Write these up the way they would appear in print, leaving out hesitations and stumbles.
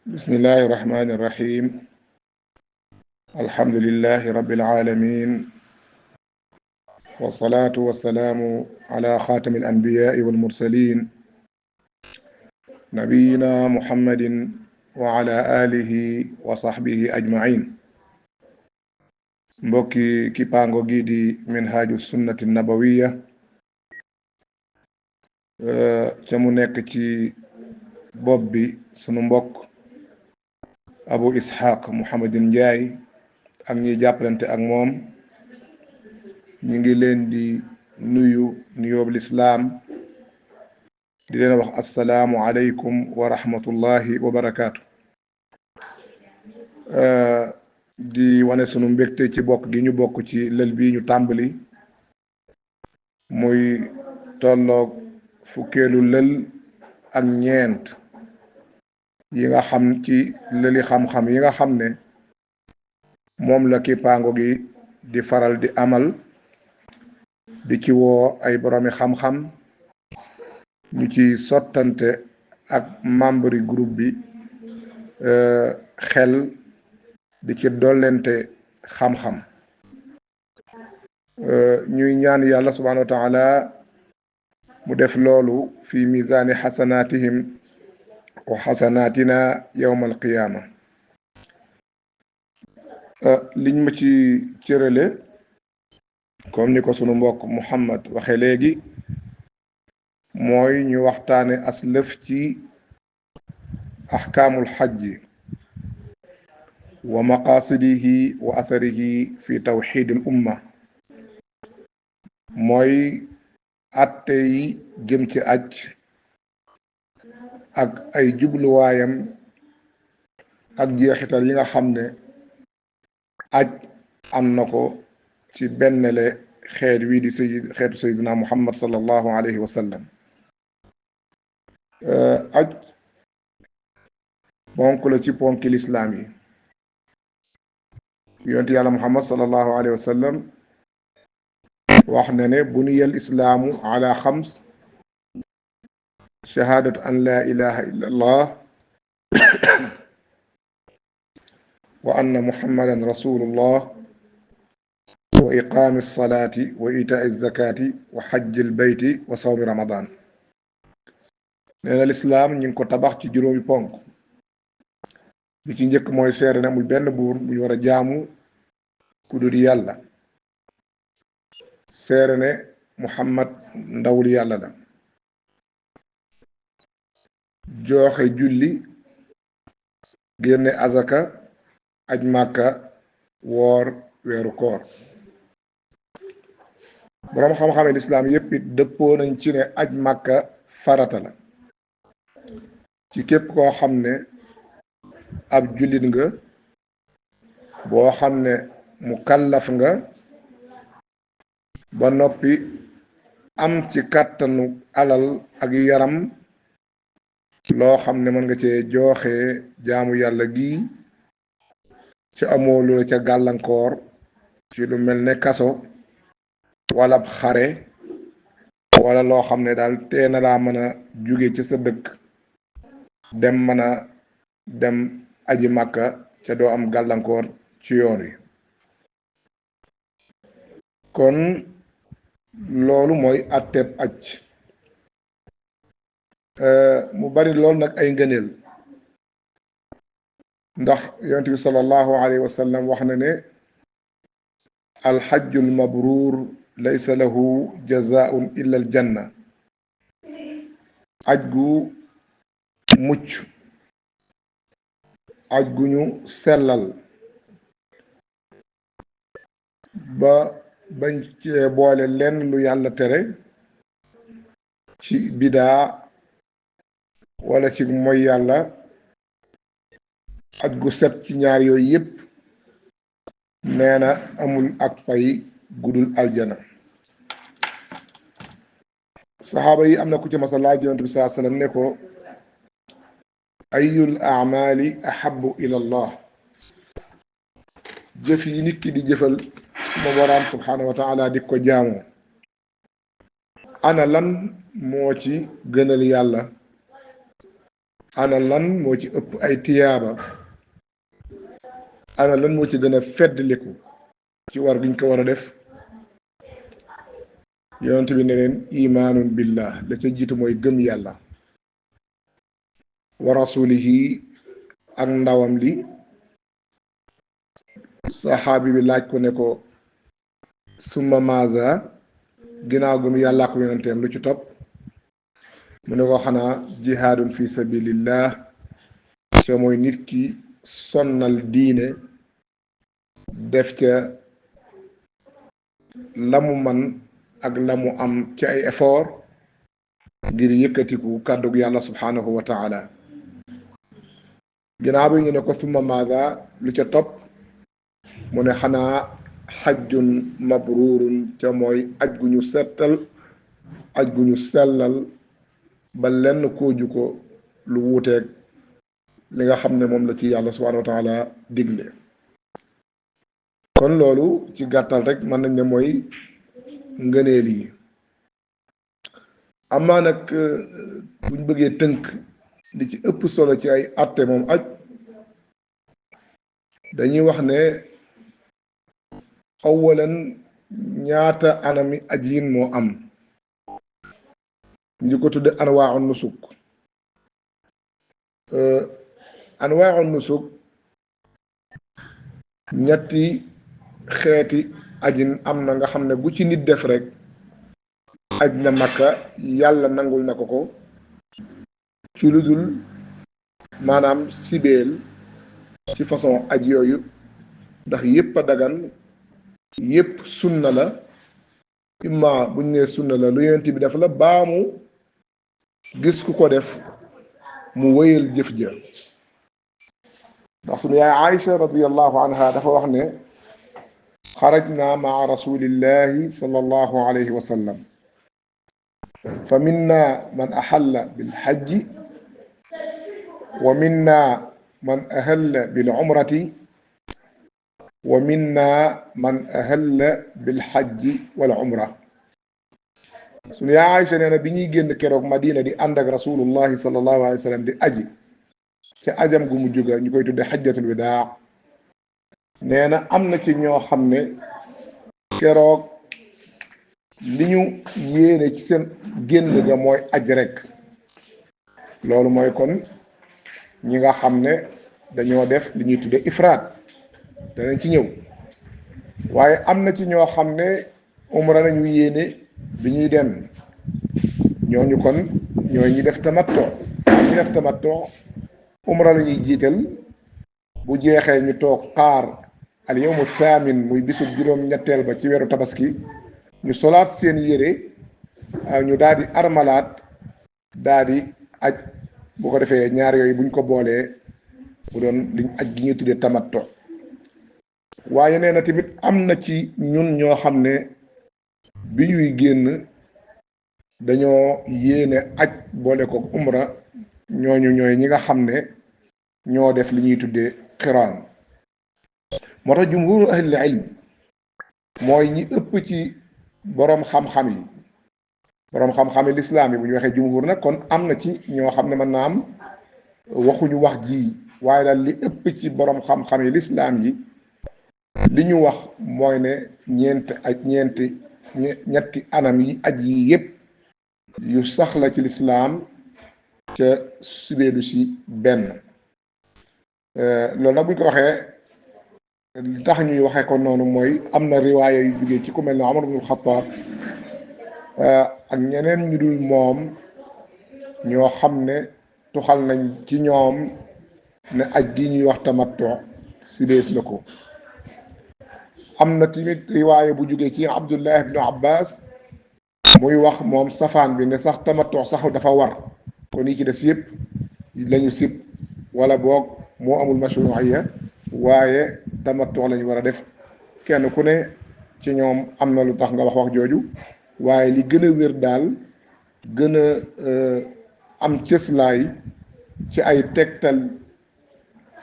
بسم الله الرحمن الرحيم. الحمد لله رب العالمين، والصلاة والسلام على خاتم الأنبياء والمرسلين نبينا محمد وعلى آله وصحبه أجمعين. mbokki kippaango gi di minhaaju sunnati nabawiya ca mu nekk ci bopp bi sunu mbokk Abu Ishaq Muhammadin Njaay ak ñiy jàppalante ak moom ñu ngi leen di nuyu nuyoob lislaam di leen wax assalaamu aleykum wa rahmatullahi wa barakaatu. di wane sunu mbégte ci bokk gi ñu bokk ci lël bi ñu tàmbali muy tolloog fukkeelu lël ak ñeent yi nga xam ci lëli xam-xam yi nga xam ne moom la kippaango gi di faral di amal di ci woo ay boroomi xam-xam ñu ci sottante ak membre yi groupe bi xel di ci dollente xam-xam. ñuy ñaan yàlla subhanahu wa taala mu def loolu fi misaani xasanaatihim wa xasanaatina yawma alqiyaama. liñ ma ci cërale comme ni ko sunu mbokk Muhammad waxe léegi mooy ñu waxtaane aslëf ci axkaamul xajji wa maqaasidihi wa atharihi fi tawxiidil umma, mooy atte yi jëm ci aj ak ay jubluwaayam ak jeexital yi nga xam ne aj am na ko ci bennle xeet wii di xeetu sayyidina Muhammad sallallahu alayhi wa sallam. aj ponk la ci ponki lislaam yi. yonent yàlla Muhammad sallallahu alayhi wa sallam wax na ne buniyal islaamu ala xams: shahaadatu an laa ilaha illa allah wa anna muhammadan rasulullah wa iqaami salaati wa itaai zakati wa xajjil bayti wa sawmi ramadan. nee na lislaam ñu ngi ko tabax ci juróomi ponk. bi ci njëkk mooy seere ne amul benn buur bu ñu war a jaamu ku dul yàlla, seere ne muhammad ndawul yàlla la, joxe julli, génne azaka, aj màkka, woor weeru koor. boroom xam-xame lislaam yépp it dëppoo nañ ci ne aj màkka farata la ci képp koo xam ne ab jullit nga boo xam ne mu kallaf nga ba noppi am ci kàttanu alal ak yaram loo xam ne mën nga cee jooxe jaamu yàlla gi ci amoo lu la ca gàllankoor ci lu mel ne kaso wala xare wala loo xam ne daal teena laa mën a jóge ci sa dëkk dem mën a dem aji màkka ca doo am gàllankoor ci yoon wi. kon loolu mooy atteb aj. mu bari lool nag ay ngëneel, ndax yonent bi sallallahu alayhi wa sallam wax na ne alxajjul mabruur laysa lahu jazaun illa aljanna. aj gu mucc, aj gu ñu sellal ba bañ cee boole lenn lu yàlla tere ci bidaa wala ci moy yàlla, aj gu set ci ñaar yooyu yépp nee na amul ak fay gudul aljana. saxaaba yi am na ku ci masa laaj yonent bi sallallahu alayhi wasallam ne ko ayul amali ahabu ila allah, jëf yi nit ki di jëfal suma boroom subhanahu wa taala di ko jaamoo, ana lan moo ci gënal yàlla, ana lan moo ci ëpp ay tiyaaba ana lan moo ci gën a feddliku ci war giñ ko war a def yonent bi ne leen imaanun billah la ca jiitu mooy gëm yàlla wa rasulihi ak ndawam li saxaabi bi laaj ko ne ko summa maaza ginnaaw gëm yàlla ak yonenteem lu ci topp mu ne ko xanaa jihaadun fi sabilillah te mooy nit ki sonnal diine def ca la mu man ak la mu am ci ay effort ngir yëkkatiku kàddug yàlla subhanahu wa taala ginnaaw bi ñu ne ko summa maaza lu ca topp mu ne xanaa xajjun mabrurun ca mooy aj gu ñu settal aj gu ñu sellal ba lenn kooju ko lu wuuteeg li nga xam ne moom la ci yàlla subhanahu wa taala digle kon loolu ci gàttal rek mën nañ ne mooy ngëneel yi amaa nag buñ bëggee tënk li ci ëpp solo ci ay atte moom aj dañuy wax ne awalan ñaata anami ajiin moo am ñu ko tudde anwaa'u nusuk anwaa'u nusuk ñetti xeeti ajin am na nga xam ne bu ci nit def rek aj na makka yàlla nangul na ko ko ci lu dul maanaam sibeel ci façon aj yooyu ndax yépp a dagan yépp sunna la imma buñ nee sunna la lu yonent bi def la baamu gis ku ko def mu wéyal jëf ja ndax sunu yaay Aïcha radiyallahu anha dafa wax ne xarajna maa rasulillahi sallallahu alayhi wa sallam fa minna man axalla bilxajji wa minna man ahalla bil umrati wa minna man ahalla bil hajji wal umra sunu yaa Aïcha nee na bi ñuy génn keroog Madina di ànd ak rasulullahi sallallahu alayhi wa sallam di aji ca ajam gu mu jóga ñu koy tudde xajjatul widaa nee na am na ci ñoo xam ne keroog li ñu yéene ci seen génn ga mooy aj rek loolu mooy kon ñi nga xam ne dañoo def li ñuy tudde ifraat danañ ci ñëw waaye am na ci ñoo xam ne umra nañu yéene bi ñuy dem ñooñu kon ñooy ñi def tamatto ñi def tamatto umra la ñuy jiital bu jeexee ñu toog xaar al yawmu thaamin muy bisub juróom-ñetteel ba ci weeru tabaski ñu solaat seen yére ñu daal di armalaat daal di aj bu ko defee ñaar yooyu buñ ko boolee bu doon liñ aj gi ñuy tuddee tamatto waaye nee na tamit am na ci ñun ñoo xam ne bi ñuy génn dañoo yéene aj boole ko umra ñooñu ñooy ñi nga xam ne ñoo def li ñuy tuddee xiraan moo tax jumhur ahli ilm mooy ñi ëpp ci boroom xam-xam yi boroom xam-xam yi lislaam yi bu ñu waxee jumhur nag kon am na ci ñoo xam ne mën naa am waxuñu wax ji waaye daal li ëpp ci boroom xam-xam yi lislaam yi li ñu wax mooy ne ñetti anam yi aj yi yépp yu sax la ci lislaam ca subeelu si benn loolu nag bu ñu ko waxee li tax ñuy waxee ko noonu mooy am na riwaaya yu jógee ci ku mel ne Umar ibnul Xattaab ak ñeneen ñu dul moom ñoo xam ne tuxal nañ ci ñoom ne aj gi ñuy wax tamattu sibees la ko am na tamit riwaaya bu jógee ci Abdullah ibnu Abbas muy wax moom safaan bi ne sax tamattu sax dafa war kon yi ci des yëpp lañu sib wala boog moo amul mashruuiya waaye tamattu lañu war a def kenn ku ne ci ñoom am na lu tax nga wax jooju waaye li gën a wér daal gën a am cëslaay ci ay tegtal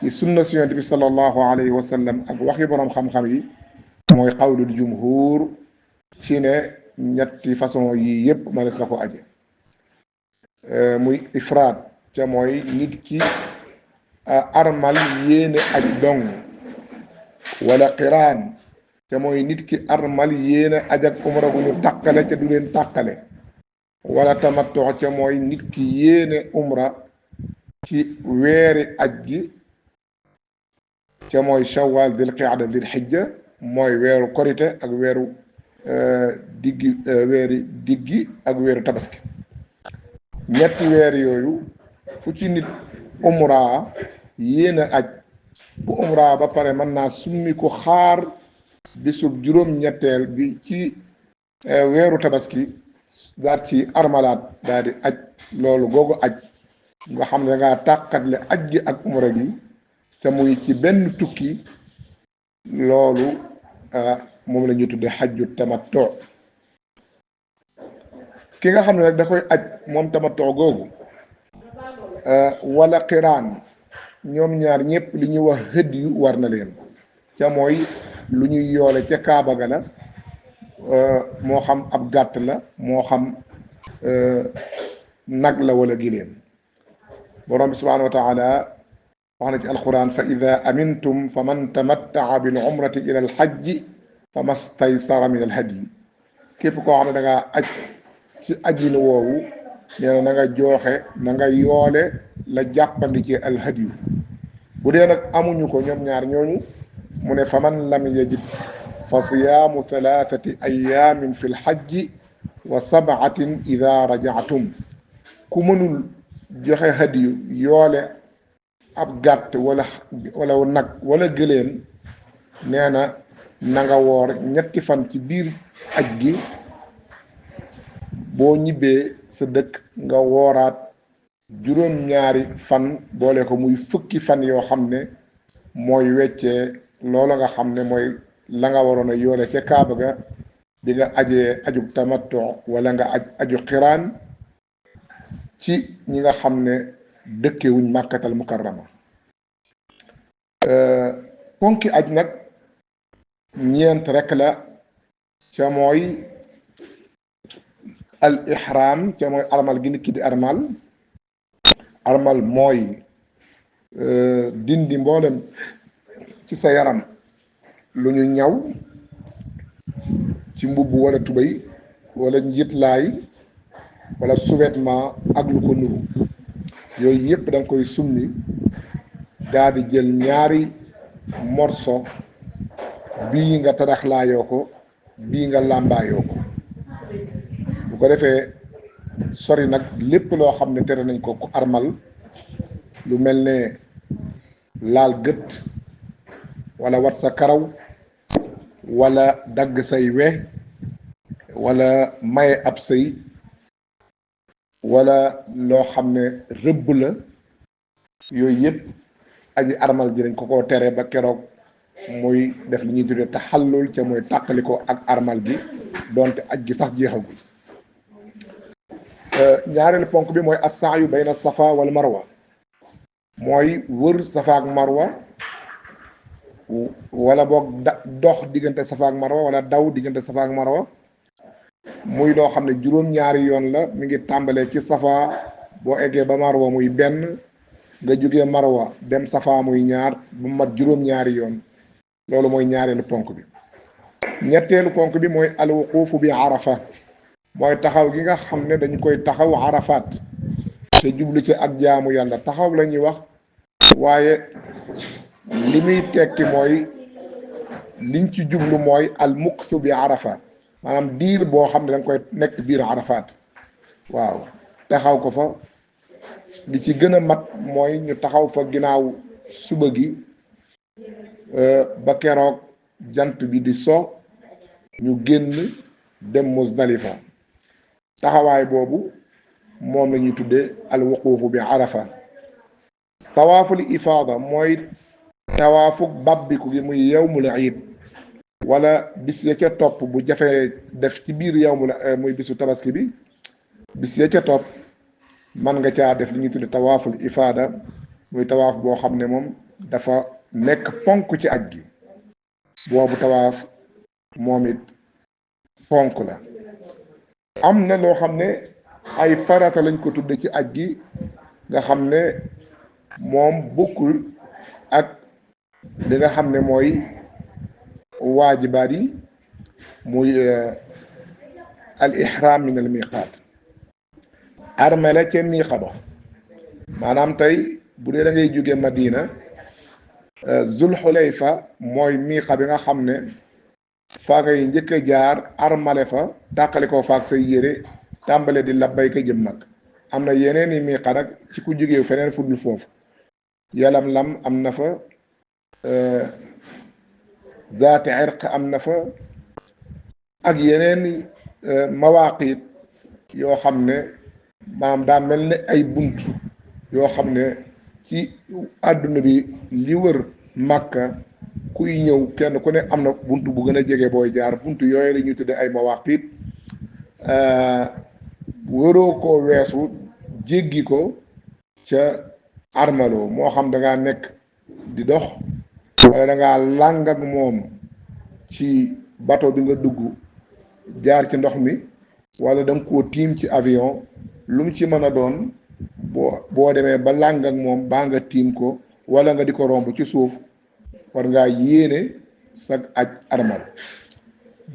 ci sunna si Yonent bi sallallahu alayhi wa sallam ak waxi boroom xam-xam yi mooy qawlul jumhur ci ne ñetti façon yii yépp mënees na ko aje muy ifraat ca mooy nit ki armal yéene aj dong, wala qiraan ca mooy nit ki armal yéene aj ak umra gu ñu tàqale ca du leen tàqale, wala tamattu ca mooy nit ki yéene umra ci weeri aj gi ca mooy shawwal dil qiyada dil xijja mooy weeru korite ak weeru weeri diggi ak weeru tabaski. ñetti weer yooyu fu ci nit umra yéene aj bu umra ba pare mën naa summi ko xaar bisub juróom-ñetteel bi ci weeru tabaski daal ci armalaat daal di aj loolu googu aj nga xam ne dangaa tàqatle aj gi ak umra gi te muy ci benn tukki, loolu moom la ñuy tudde xajju tamattu. ki nga xam ne nag da koy aj moom tamattu googu wala qiraan, ñoom ñaar ñëpp li ñuy wax hëdd yu war na leen ca mooy lu ñuy yoole ca kaaba ga la, moo xam ab gàtt la moo xam nag la wala giléem. borom bi subhanahu wa taala wax na ci alquran fa ida amintum fa man tamattaa bil umrati ila al hajji fa mastaysara min al hadyi. képp koo xam ne da ngaa aj ci ajin woowu nee na na nga jooxe na nga yoole la jàppandi ci al hadyu. bu dee nag amuñu ko ñoom ñaar ñooñu mu ne fa man lam yajid fa siyaamu thalathati ayamin fi lxajji wa sab'atin ida raja'tum. ku mënul joxe hadiyu yoole ab gàtt wala nag wala gëléem nee na na nga woor ñetti fan ci biir aj gi, boo ñibbee sa dëkk nga wooraat juróom-ñaari fan boole ko muy fukki fan yoo xam ne mooy weccee loola nga xam ne mooy la nga waroon a yoole ca kaaba ga bi nga ajee aju tamattu wala nga aju xiraan ci ñi nga xam ne dëkke wuñ màkkatal mukarrama. ponki aj nag ñeent rek la, ca mooy al ihram ca mooy armal gi nit ki di armal mooy dindi mboolem ci sa yaram lu ñu ñaw ci mbubb wala tubéy wala njiitlaay wala sous-vêtement ak lu ko nuru, yooyu yëpp da nga koy summi daal di jël ñaari morso, bii nga taraxlaayoo ko bii nga làmbaayoo ko. bu ko defee sori nag lépp loo xam ne tere nañ ko ku armal, lu mel ne laal gët wala wat sa karaw wala dagg say we wala maye ab sëy wala loo xam ne rëbb la, yooyu yëpp aji armal ji dañ ko koo tere ba keroog muy def li ñuy tuddee taxallul ca mooy tàqali ko ak armal gi doonte aj gi sax jeexagul. ñaareelu ponk bi mooy as-sa'yu bayna safa wal marwa, mooy wër safa ak marwa wala boog dox diggante safa ak marwa wala daw diggante safa ak marwa, muy loo xam ne juróom-ñaari yoon la. mi ngi tàmbalee ci safa boo eggee ba marwa muy benn, nga jógee marwa dem safa muy ñaar, bu mat juróom-ñaari yoon. loolu mooy ñaareelu ponk bi. ñetteelu ponk bi mooy alwuquufu bi arafa, mooy taxaw gi nga xam ne dañu koy taxaw arafaat te jublu ci ak jaamu yàlla. taxaw la ñuy wax, waaye li muy tekki mooy liñ ci jublu mooy al muksu bi arafa, maanaam diir boo xam ne da nga koy nekk biir arafaat. waaw, taxaw ko fa li ci gën a mat mooy ñu taxaw fa ginnaaw suba gi ba keroog jant bi di so, ñu génn dem Muzdalifa. taxawaay boobu moom la ñuy tuddee al wuquufu bi arafa. tawaaful ifaada mooy tawaafuk babbiku gi, muy yawmul iid wala bis ya ca topp bu jafee def ci biir yawmul muy bisu tabaski bi, bis ya ca topp man nga caa def li ñuy tuddee tawaaful ifaada, muy tawaaf boo xam ne moom dafa nekk ponk ci aj gi. boobu tawaaf moom it ponk la. am na loo xam ne ay farata lañ ko tudde ci aj gi, nga xam ne moom bokkul ak li nga xam ne mooy waajibaat yi muy al ihram min al miqaat armele ca miiqa ba maanaam tey bu dee da ngay jóge Madina Zul Xulayfa mooy miiqa bi nga xam ne faa ngay njëkk a jaar armale fa tàqali koo faak say yére tàmbale di labbayka jëm mag am na yeneen i miiqa nag ci ku jógee feneen fu dul foofu yalam lam am na fa zaati irq am na fa ak yeneen mawaqit yoo xam ne maam daa mel ne ay bunt yoo xam ne ci àdduna bi li wër Màkka kuy ñëw kenn ku ne am na bunt bu gën a jege booy jaar bunt yooyu la ñuy tudde ay mawaqit waroo koo weesu jéggi ko ca armalo moo xam da ngaa nekk di dox wala da ngaa làng ak moom ci bateau bi nga dugg jaar ci ndox mi wala da nga koo tiim ci avion lu mu ci mën a doon boo demee ba làng ak moom baa nga tiim ko wala nga di ko romb ci suuf war ngaa yéene sag aj armal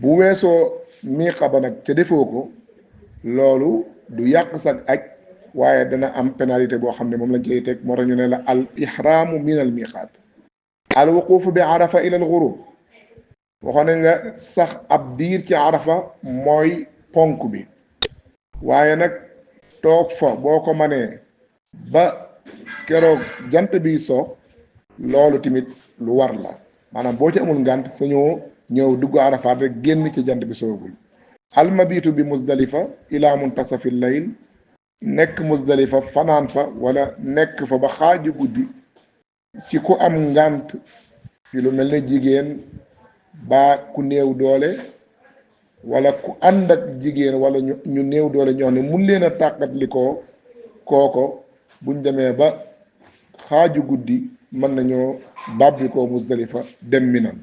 bu weesoo miiqa ba nag ca defoo ko loolu du yàq sag aj waaye dana am pénalité boo xam ne moom lañ cay teg moo tax ñu ne la al ihraamu min al miqaat al wuquufu bi arafa ila al ghurub waxoon nañ nga sax ab diir ci arafa mooy ponk bi waaye nag toog fa boo ko manee ba keroog jant bi so loolu tamit lu war la maanaam boo ci amul ngànt sañoo ñëw dugg arafaat rek génn ci jant bi soogul almabitu bi musdalifa ila muntasafi layl nekk musdalifa fanaan fa wala nekk fa ba xaaju guddi ci ku am ngànt ci lu mel ne jigéen ba ku néew doole wala ku ànd ak jigéen wala ñu néew doole ñoo xam ne mun leen a tàqat li ko kooko buñ demee ba xaaju guddi mën nañoo bàbbi ko musdalifa dem minan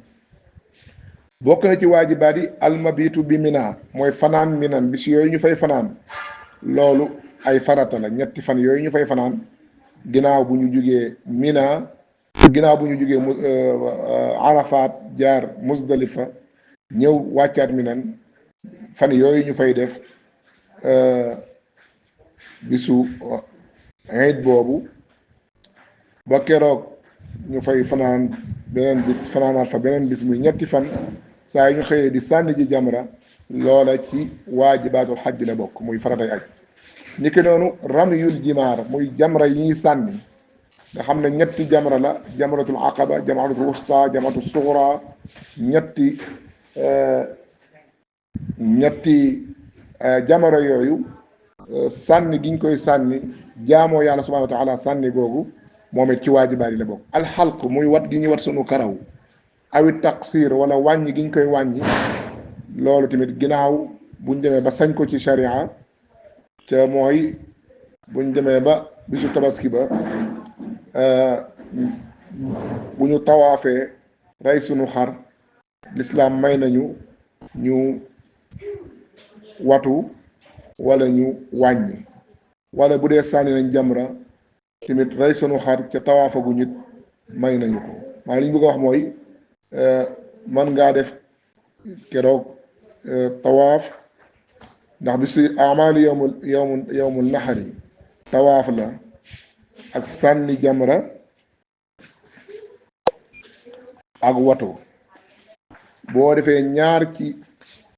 bokk na ci waajibaat yi almabitu bi mina mooy fanaan minan bis yooyu ñu fay fanaan loolu ay farata la ñetti fan yooyu ñu fay fanaan ginnaaw bu ñu jugee mina ginnaaw bu ñu jugee arafaat jaar musdalifa ñëw wàccaat minan fan yooyu ñu fay def bisu iid boobu ba keroog ñu fay fanaan beneen bis fanaanaat fa beneen bis muy ñetti fan saa yi ñu xëyee di sànni ji jamra loola ci waajibaatul xajj la bokk muy faratay aj ni ki noonu ramyul jimaar muy jamra yi ñuy sànni nga xam ne ñetti jamra la jamratul aqaba jamratul wusta jamratul sugra ñetti jamra yooyu sànni giñ koy sànni jaamoo yàlla subhanahu wa taala sànni googu moom it ci waajibaat yi la bokk alxalq muy wat gi ñuy wat sunu karaw awi taqsir wala wàññi giñ koy wàññi loolu tamit ginnaaw buñ demee ba sañ ko ci sharia ca mooy buñ demee ba bisu tabaski ba bu ñu tawaafee rey sunu xar lislaam may nañu ñu watu wala ñu wàññi wala bu dee sànni nañ jamra tamit rey sunu xar ca tawaafa gu ñit may nañu ko maa li ñu bëgg a wax mooy man ngaa def keroog tawaaf ndax bi si amalu yowmul naxari tawaaf la ak sànni jamra ak watu boo defee ñaar ci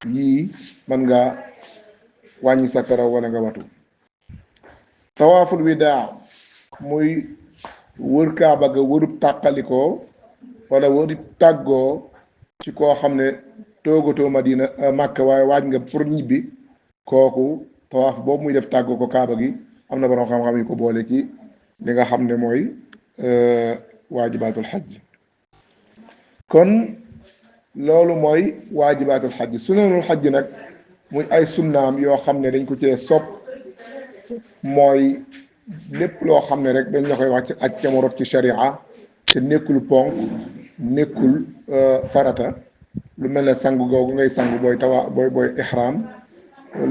yii man nga wàññi sa karaw wala nga watu tawaaful widaa muy wër kaaba ga wërub tàqalikoo wala wëri tàggoo ci koo xam ne toogatoo Madina Màkka waaye waaj nga pour ñibbi kooku tawaaf boobu muy def tàggoo ko kaaba gi am na borom xam-xam yi ko boole ci li nga xam ne mooy waajibaatul xajj kon loolu mooy waajibaatul xajj sunanul xajj nag muy ay sunnaam yoo xam ne dañ ko cee sopp mooy lépp loo xam ne rek dañ la koy wax ci aj ca mu rot ci sharia te nekkul ponk nekkul farata lu mel ne sangu googu ngay sangu booy booy ihram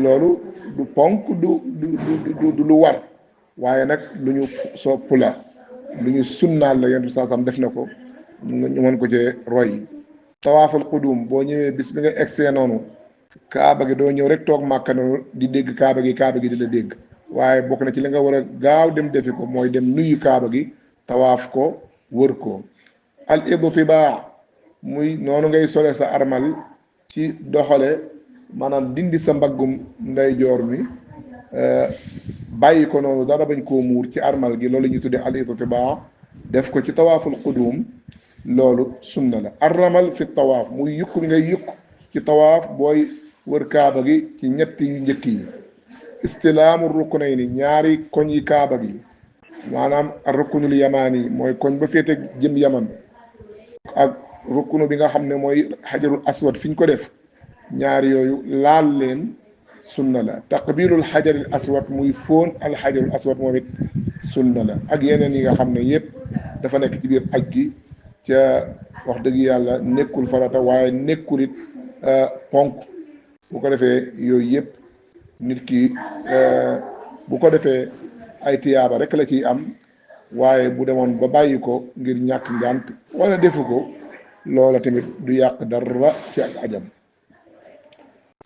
loolu du ponk du lu war waaye nag lu ñu sopp la lu ñu sunnaal la yonent bi saasam def na ko ñu mën ko cee roy. tawaaful qudum boo ñëwee bis bi nga egsee noonu kaaba gi doo ñëw rek toog màkka noonu di dégg kaaba gi di la dégg, waaye bokk na ci li nga war a gaaw dem defi ko mooy dem nuyu kaaba gi tawaaf ko wër ko. al idtibaa muy noonu ngay sole sa armal ci doxale maanaam dindi sa mbaggum ndeyjoor mi bàyyi ko noonu dara bañ koo muur ci armal gi, loolu ñu tuddee al idtibaa def ko ci tawaaful qudum loolu sunna la. arramal fi tawaaf muy yukk bi ngay yukk ci tawaaf booy wër kaaba gi ci ñetti yu njëkk yi. istilaamu ruknayni ñaari koñ yi kaaba gi maanaam ar ruknul yamaani mooy koñ ba féete jëm yaman ak ruknu bi nga xam ne mooy xajarul aswad fi ñu ko def, ñaari yooyu laal leen sunna la. taqbilul xajaril aswad muy fóon al xajarul aswad moom it sunna la, ak yeneen yi nga xam ne yépp dafa nekk ci biir aj gi ca wax dëgg yàlla nekkul farata waaye nekkul it ponk. bu ko defee yooyu yépp nit ki bu ko defee ay tiyaaba rek la ciy am, waaye bu demoon ba bàyyi ko ngir ñàkk ngànt wala defu ko loola tamit du yàq dara ci ak ajam.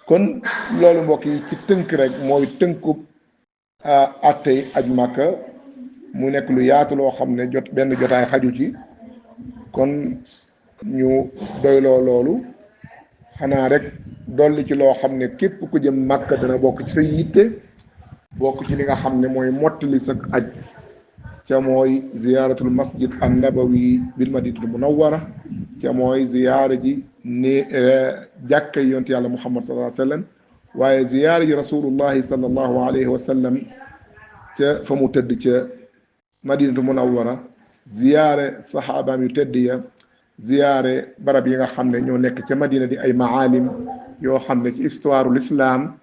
kon loolu mbokk yi ci tënk rek mooy tënkub attey aj Màkka, mu nekk lu yaatu loo xam ne benn jotaay xaju ci, kon ñu doyloo loolu. xanaa rek dolli ci loo xam ne képp ku jëm Màkka dana bokk ci say yitte, bokk ci li nga xam ne mooy mottali sa aj, ca mooy ziyaaratul masjid an nabawi bil madinatul munawwara, ca mooy ziyaara ji ne jàkka yonent yàlla muhammad sallallahu alayhi wa sallam, waaye ziyaara ji rasulullahi sallallahu alayhi wa sallam ca fa mu tëdd ca madinatul munawwara, ziyaare saxaabaam yu tëdd ya, ziyaare barab yi nga xam ne ñoo nekk ca madina di ay maalim yoo xam ne ci histoire l'islam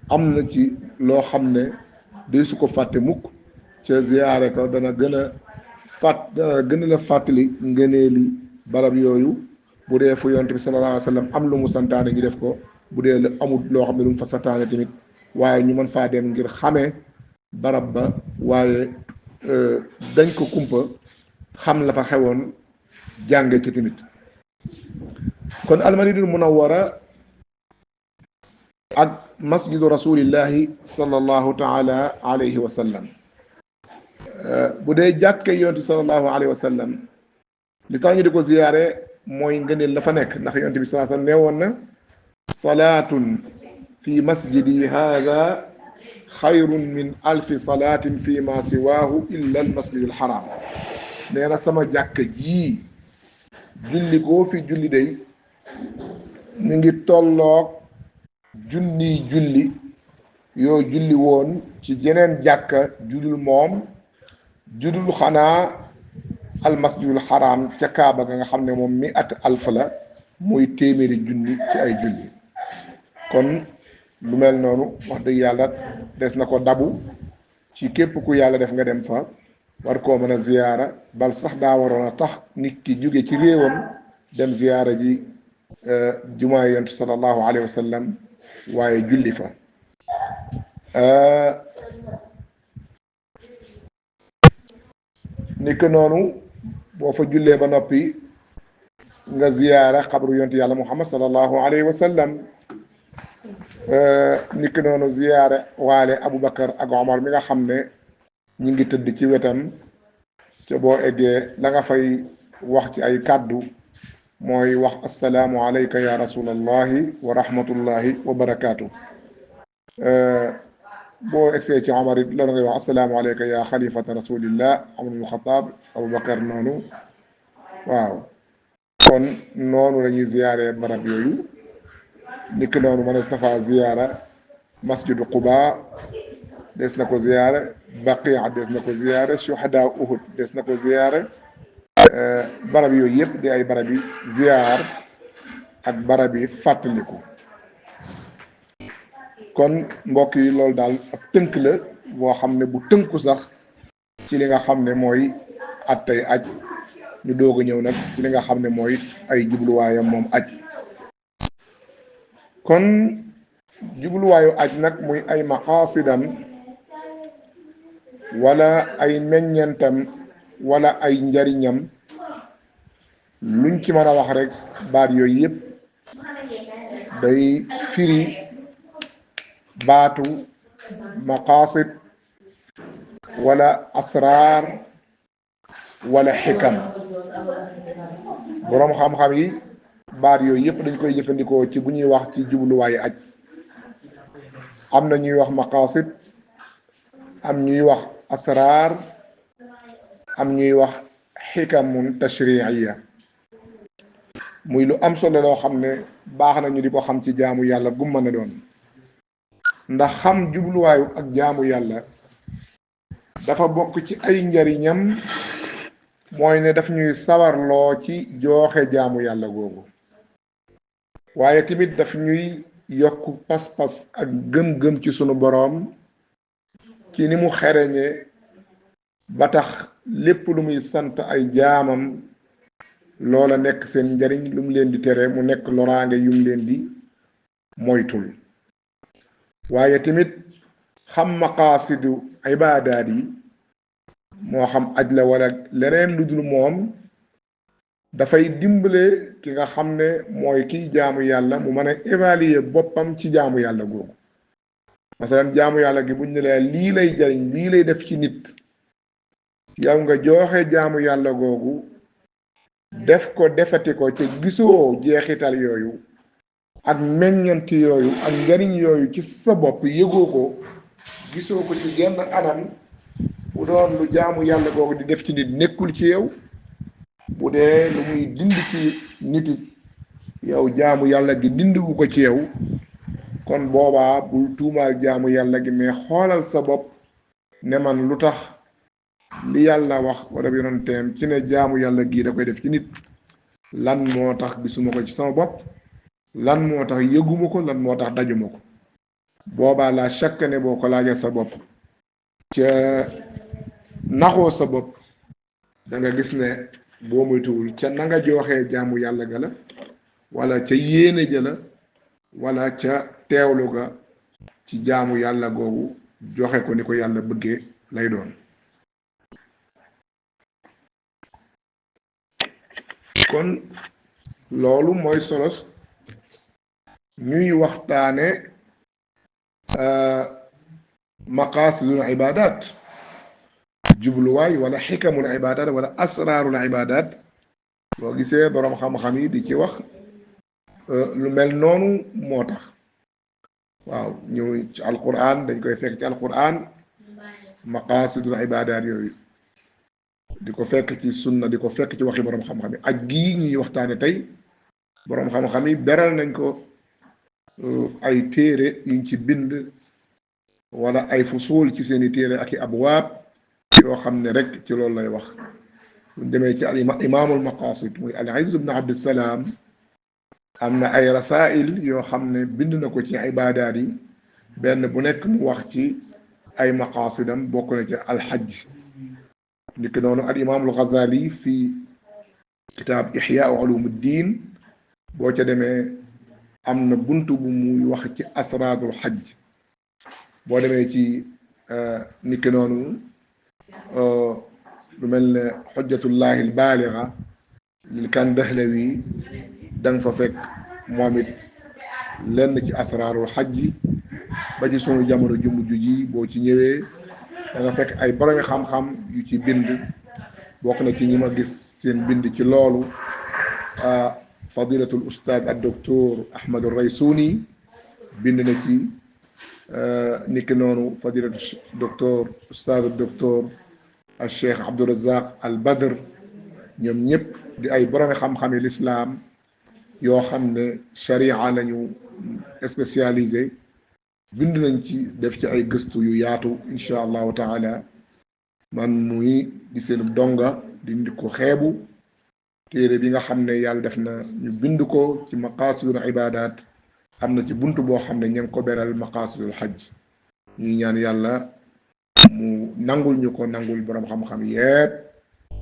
am na ci loo xam ne de su ko fàtte mukk, ca ziyaare ko dana gën a la fàttali ngëneeli barab yooyu. bu dee fu yonent bi sallallahu alayhi wa sallam am lu mu santaane ñu def ko, bu dee la amul loo xam ne lu mu fa santaane tamit, waaye ñu mën faa dem ngir xamee barab ba, waaye dañ ko kumpa xam la fa xewoon jànge ci tamit. kon almadinatul munawwara ak masjidu rasulillahi sallallahu taala alayhi wa sallam, bu dee jàkke yonent bi sallallahu alayhi wa sallam li tax ñu di ko ziyaare mooy ngëneel la fa nekk, ndax yonent bi sallallahu alayhi wa sallam nee woon na salaatun fi masjidi haada xayrun min alfi salaatin fi ma siwaahu illa al masjidul haram. nee na sama jàkka jii julli koo fi julli day mi ngi tolloog junniy julli yoo julli woon ci jeneen jàkka judul moom, judul xanaa al masjidul haram ca Kaaba ga nga xam ne moom mi at alf la, muy téeméeri junni ci ay julli. kon lu mel noonu wax dëgg yàlla des na ko dabu ci képp ku yàlla def nga dem fa war koo mën a ziyaara, bal sax daa waroon a tax nit ki jóge ci réewam dem ziyaara ji jumaa yonent sallallahu alayhi wa sallam, waaye julli fa. ni ko noonu boo fa jullee ba noppi nga ziyaara xabru yonent yàlla muhammad sallallahu alayhi wa sallam. niki noonu ziyaare waale Aboubacar ak Omar mi nga xam ne ñi ngi tëdd ci wetam, ca boo eggee la nga fay wax ci ay kàddu mooy wax assalaamu alayka ya rasulallahi wa rahmatullahi wa barakaatu. boo egsee ci Omar it loolu ngay wax assalaamu alayka ya xalifata rasulillah Omar ibn Xataab, Aboubacar noonu. waaw kon noonu la ñuy ziyaare barab yooyu. niki noonu mënees na faa ziyaara masjidu Quba, des na ko ziyaare Baqia, des na ko ziyaare Shuhada Uhud, des na ko ziyaare. barab yooyu yëpp di ay barab yi ziyaar ak barab yi fàttaliku. kon mbokk yi loolu daal ab tënk la boo xam ne bu tënku sax ci li nga xam ne mooy attay aj. ñu doog a ñëw nag ci li nga xam ne mooy ay jubluwaayam moom aj. kon jubluwaayu aj nag muy ay maqaasidam wala ay meññentam wala ay njariñam luñ ci mën a wax rek baat yooyu yëpp day firi baatu maqaasid wala asraar wala xikam. boroom xam-xam yi baat yooyu yëpp dañ koy jëfandikoo ci bu ñuy wax ci jubluwaayu aj. am na ñuy wax maqaasid, am ñuy wax asraar, am ñuy wax xikamun tashriiya. muy lu am solo loo xam ne baax na ñu di ko xam ci jaamu yàlla gum mën a doon, ndax xam jubluwaayu ak jaamu yàlla dafa bokk ci ay njariñam, mooy ne daf ñuy sawarloo ci jooxe jaamu yàlla googu, waaye tamit daf ñuy yokk pas-pas ak gëm-gëm ci sunu boroom ci ni mu xereñe ba tax lépp lu muy sant ay jaamam loola nekk seen njariñ, lu mu leen di tere mu nekk loraange yum leen di moytul. waaye tamit xam maqaasidu ibaadaat yi moo xam aj la wala leneen lu dul moom dafay dimbale ki nga xam ne mooy kiy jaamu yàlla mu mën a évaluer boppam ci jaamu yàlla googu. masalan jaamu yàlla gi buñ ne la lii lay jariñ, lii lay def ci nit, yow nga jooxe jaamu yàlla googu def ko defati ko ci gisoo jeexital yooyu ak meññanti yooyu ak njariñ yooyu ci sa bopp, yëgoo ko, gisoo ko ci genn anam bu doon lu jaamu yàlla googu di def ci nit nekkul ci yow, bu dee lu muy dindi ci nit yow jaamu yàlla gi dindiwu ko ci yow, kon boobaa bul tuumaal jaamu yàlla gi, mais xoolal sa bopp ne man lu tax li yàlla wax wala yonenteem ci ne jaamu yàlla gii da koy def ci nit, lan moo tax gisuma ko ci sama bopp, lan moo tax yëguma ko, lan moo tax dajuma ko. boobaa la chaque ne boo ko laajee sa bopp ca naxoo sa bopp da nga gis ne boo moytuwul ca na nga jooxee jaamu yàlla ga la, wala ca yéene ja la, wala ca teewlu ga ci jaamu yàlla googu joxe ko ni ko yàlla bëggee lay doon. kon loolu mooy solos ñuy waxtaane maqaasidul ibadat, jubluwaay wala xikamul ibadat wala asraarul ibadat. boo gisee boroom xam-xam yi di ci wax lu mel noonu moo tax. waaw ñëw ci alquran dañ koy fekk ci alquran maqaasidul ibadat yooyu, di ko fekk ci sunna, di ko fekk ci waxi boroom xam-xam yi. ak gii ñuy waxtaane tey boroom xam-xam yi beral nañ ko ay téere yuñ ci bind wala ay fusul ci seeni téere ak i abwaab yoo xam ne rek ci loolu lay wax. buñ demee ci al imaamul maqasid muy al Izz ibn Abdissalaam, am na ay rasail yoo xam ne bind na ko ci ibaadaat yi, benn bu nekk mu wax ci ay maqasidam, bokk na ci alxajj. niki noonu al imaamul Ghazali fi kitaab Ihyaa Ulumuddin, boo ca demee am na buntu bu muy wax ci asraarul xajj. boo demee ci niki noonu lu mel ne xujjatullahi albaaliga lil Kandahlawi, da nga fa fekk moom it lenn ci asraarul xajj. ba ci sunu jamono ju mujj ji boo ci ñëwee da nga fekk ay borom xam-xam yu ci bind. bokk na ci ñi ma gis seen bind ci loolu fadilatul ustaad ad docteur Ahmad Raysuni bind na ci, niki noonu fadilatu docteur ustaad ad docteur al cheikh Abdourazaq al Badr. ñoom ñëpp di ay borom xam-xam yi lislaam yoo xam ne sharia lañu spécialisé, bind nañ ci, def ci ay gëstu yu yaatu insha allahu taala. man muy di seen donga di ndi ko xeebu téere bi nga xam ne yàlla def na ñu bind ko ci maqaasidul ibadat, am na ci bunt boo xam ne ña ngi ko beral maqaasidul xajj. ñuy ñaan yàlla mu nangul ñu ko, nangul borom xam-xam yépp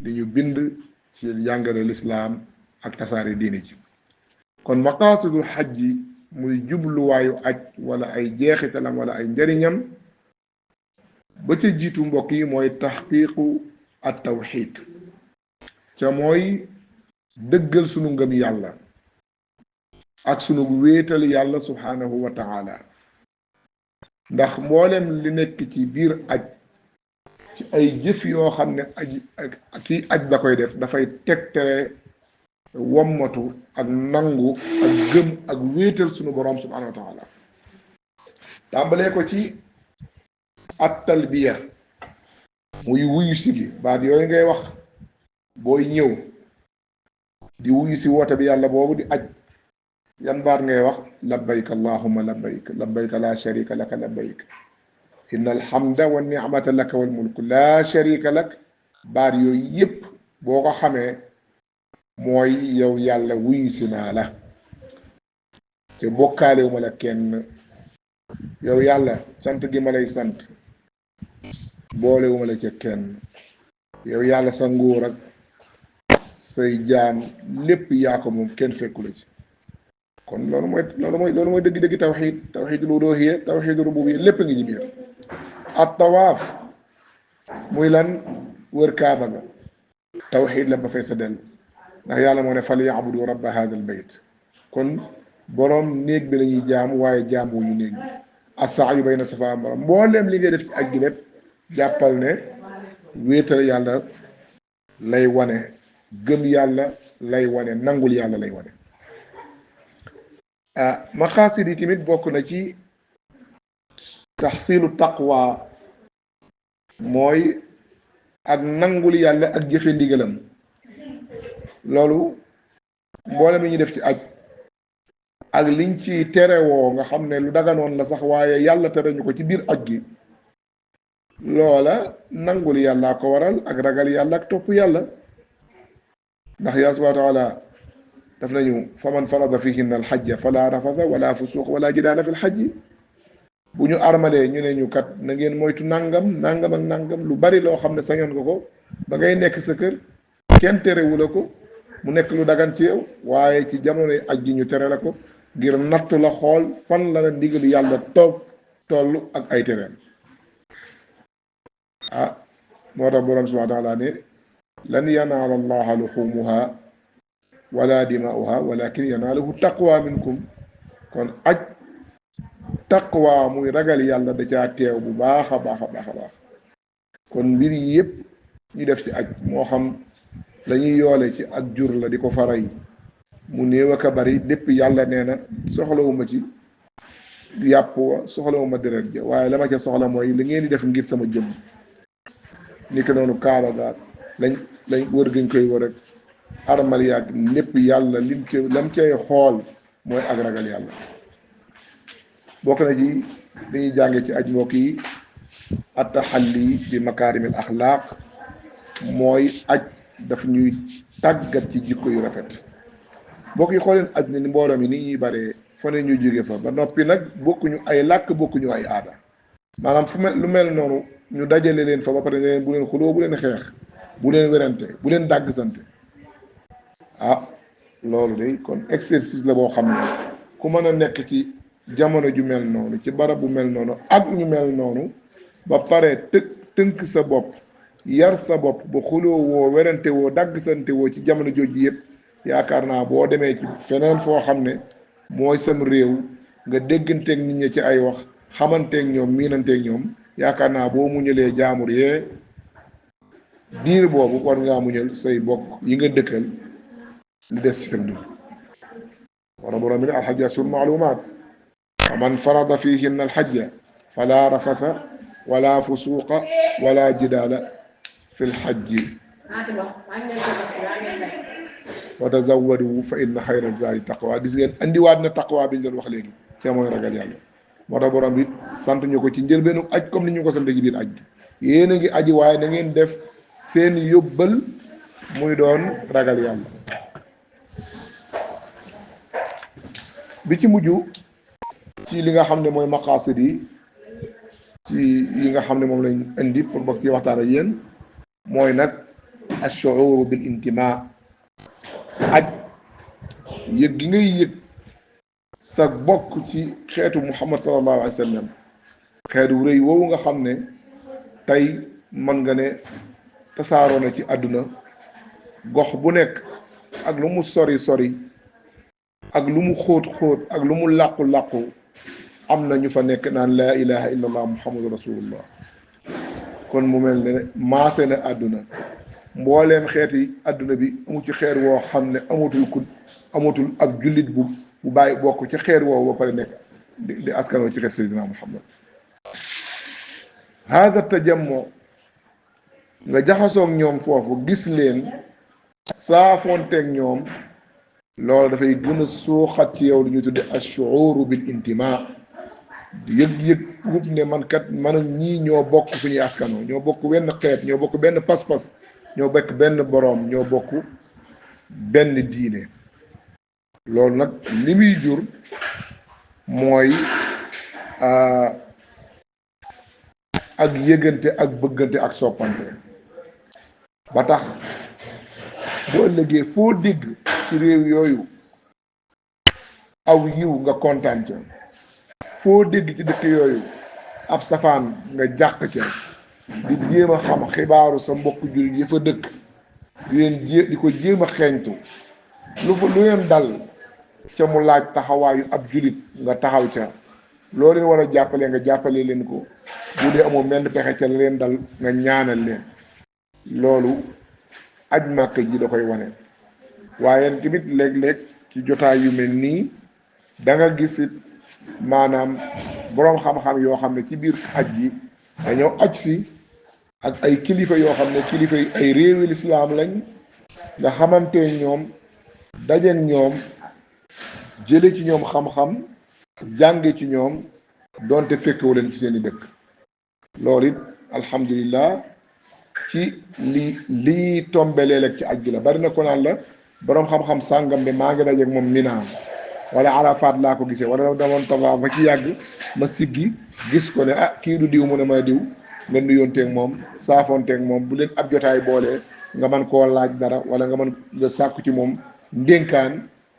di ñu bind ci jàngale lislaam ak tasaare diine ji. kon maqaasidul xajj muy jubluwaayu aj wala ay jeexitalam wala ay njariñam ba ca jiitu mbokk yi mooy taxqiqu at tawxid ca mooy dëggal sunu ngëm yàlla ak sunu wéetal yàlla subhanahu wa taala ndax mboolem li nekk ci biir aj ci ay jëf yoo xam ne kii aj da koy def dafay tegtale wommatu ak nangu ak gëm ak wéetal sunu borom subhanahu wa taala tàmbalee ko ci at talbiya muy wuyu si gi baat yooyu ngay wax booy ñëw di wuyu si woote bi yàlla boobu di aj yan baat ngay wax labbayk allahumma labbayk labbayk la sharika laka labbayk inna alhamda wa ni'mata laka wal mulku la sharika lak baat yooyu yépp boo ko xamee mooy yow yàlla wuyu si naa la te bokkaalewu ma la kenn yow yàlla sant gi ma lay sant boolewu ma la ca kenn yow yàlla sa nguur ak say jaam lépp yaa ko moom kenn fekku la ci kon loolu mooy dëgg-dëgg tawxiidul uluhiyya tawxiidul rububiyya lépp ngi ci biir at tawaaf muy lan wër kaaba ga tawxiid la ba fay sa dell ndax yàlla moo ne fal ya'budu rabba hadha al bayt kon boroom néeg bi la ñuy jaam waaye jaam wu ñu néeg bi as-sa'yu bayna safa wal marwa mbooleem li ngay def ci aj gi lépp jàppal ne wéetal yàlla lay wane gëm yàlla lay wane nangul yàlla lay wane maqaasid yi tamit bokk na ci taxsilu taqwa mooy ak nangul yàlla ak jëfe ndigalam loolu mboolem li ñuy def ci aj ak liñ ci terewoo nga xam ne lu daganoon la sax waaye yàlla tere ñu ko ci biir aj gi loola nangul yàlla ko waral ak ragal yàlla ak topp yàlla ndax yàlla subhanahu wa taala daf nañu faman farada fihinna alxajja fala rafasa wala fusuq wala jidaala fi lxajji bu ñu armalee ñu ne ñu kat na ngeen moytu nangam ak nangam lu bari loo xam ne sañoon nga ko ba ngay nekk sa kër kenn terewu la ko mu nekk lu dagan ci yow waaye ci jamonoy aj gi ñu tere la ko ngir nattu la xool fan la ndigalu yàlla toll ak ay tereem moo tax borom subhanahu wa taala ne lan yanaala allaha luxumuha wala dimaa'uha walakin yanaaluhu taqwa minkum kon aj taqwa muy ragal yàlla da caa teew bu baax a baax a baax a baax kon mbir yi yëpp ñu def ci aj moo xam lañuy yoole ci ak jur la di ko faray mu néew ak a bari dépp yàlla nee na soxlawuma ci yàpp wa soxlawuma deret ja waaye la ma ca soxla mooy li ngeen di def ngir sama jëmm ni ko noonu kaaba ga lañ wër gañ koy wër ak armal yaag lépp yàlla lam cay xool mooy ak ragal yàlla bokk na ci dañuy jànge ci aj mbokk yi attaxalli bi makaarimil axlaaq mooy aj daf ñuy tàggat ci jikko yu rafet mbokk yi xooleen aj ni mbooloo mi ni ñuy bare fa ne ñu jóge fa ba noppi nag bokkuñu ay làkk bokkuñu ay aada maanaam lu mel noonu ñu dajale leen fa ba pare ne leen bu leen xuloo bu leen xeex bu leen werante bu leen dàgg sante loolu de kon exercice la boo xam ne ku mën a nekk ci jamono ju mel noonu ci barab bu mel noonu ak ñu mel noonu ba pare tënk sa bopp yar sa bopp ba xuloo woo werante woo dàgg sante woo ci jamono jooju yëpp yaakaar naa boo demee ci feneen foo xam ne mooy sam réew nga dégganteeg nit ñi ci ay wax xamanteeg ñoom miinanteeg ñoom yaakaar naa boo muñalee jaamur yee diir boobu war ngaa muñal say bokk yi nga dëkkal li des ci seen dund wara borom bi ne alxajja ashhurun maalumaat fa man farada fihinna alxajja fala rafasa wala fusuqa wala jidaala fi lxajji wa tazawwadu fa inna xayra zaadi taqwa gis ngeen andiwaat na taqwa bi ñu doon wax léegi ci mooy ragal yàlla moo tax borom bi sant ñu ko ci njëlbeenu aj comme ni ñu ko sant ci biir aj gi yéen a ngi aji waaye na ngeen def seen yóbbal muy doon ragal yàlla bi ci mujj ci li nga xam ne mooy maqaasid yi ci yi nga xam ne moom lañ indi pour bokk ci waxtaan ak yéen mooy nag ash-shu'ur bil intima aj yëg gi ngay yëg sa bokk ci xeetu muhammad sallallahu alayhi wa sallam xeetu rëy woowu nga xam ne tey mën nga ne tasaaroo na ci àdduna gox bu nekk ak lu mu sori sori ak lu mu xóot xóot ak lu mu làqu làqu am na ñu fa nekk naan laa ilaha illa allah muhammadu rasulullah kon mu mel ne maase na àdduna mbooleem xeeti àdduna bi amu ci xeer woo xam ne amatul ak jullit bu bàyyi bokk ci xeer woowu ba pare nekk di askanoo ci xeet sayyidina muhammad hada tajammo nga jaxasoog ñoom foofu gis leen saafonteeg ñoom loolu dafay gën a suuxat ci yow lu ñu tudde ashuuru bil intima yëg-yëg wub ne man kat man ak ñii ñoo bokk fu ñuy askanoo ñoo bokk benn xeet ñoo bokk benn pas-pas ñoo bokk benn boroom ñoo bokk benn diine loolu nag li muy jur mooy ak yëgante ak bëggante ak soppante ba tax bu ëllëgee foo dégg ci réew yooyu aw yiw nga kontaan ca foo dégg ci dëkk yooyu ab safaan nga jàq ca di jéem a xam xibaaru sa mbokk jullit yi fa dëkk di ko jéem a xeeñtu lu leen dal ca mu laaj taxawaayu ab jullit nga taxaw ca loo leen war a jàppale nga jàppale leen ko bu dee amoo menn pexe ca la leen dal nga ñaanal leen loolu aj màkk ji da koy wane waaye tamit léeg-léeg ci jotaay yu mel nii da nga gis it maanaam boroom xam-xam yoo xam ne ci biir aj ji dañoo aj si ak ay kilifa yoo xam ne kilifa yi ay réewi lislaam lañ nga xamante ñoom dajeek ñoom jële ci ñoom xam-xam jànge ci ñoom doonte fekkewu leen ci seeni dëkk loolu it alhamdulillah ci lii tombe léeg-léeg ci aj gi la bari na ko naan la boroom xam-xam sàngam de maa ngi dajeek moom Mina wala Arafat laa ko gisee wala damoon tawaaf ba ci yàgg ma siggi gis ko ne kii du diw mu ne ma diw nga nuyoonteeg moom saafoonteeg moom bu leen ab jotaay boolee nga mën koo laaj dara wala nga mën nga sàkku ci moom ndénkaan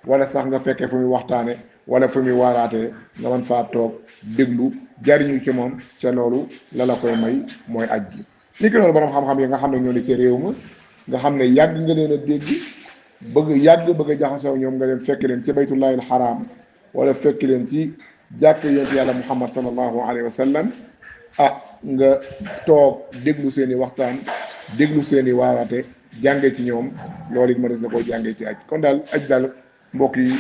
wala sax nga fekkee fu muy waxtaane wala fu muy waaraatee nga mën faa toog déglu jariñu ci moom ca loolu la koy may mooy aj gi ni ki noonu borom xam-xam yi nga xam ne ñoo ne ci réew ma nga xam ne yàgg nga leen a dégg bëgg a jaxasoo ñoom nga leen fekk leen ci baytullahi alxaram wala fekk leen ci jàkk yonent yàlla muhammad sallallahu alayhi wa sallam nga toog déglu seen i waxtaan déglu seen i waaraate jànge ci ñoom loolu it ma des na koo jàngee ci aj kon daal aj daal mbokk yi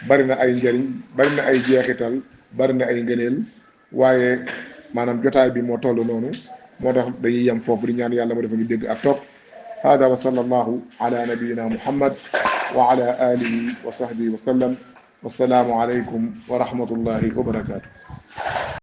bari na ay njëriñ bari na ay jeexital bari na ay ngëneel waaye maanaam jotaay bi moo toll noonu moo tax dañuy yem foofu di ñaan yàlla ma defa ñu dégg ak topp hada wa sallallahu ala nabiyina muhammad wa ala alihi wa sahbihi wa sallam wassalaamu alaykum wa rahmatullahi wa barakatuh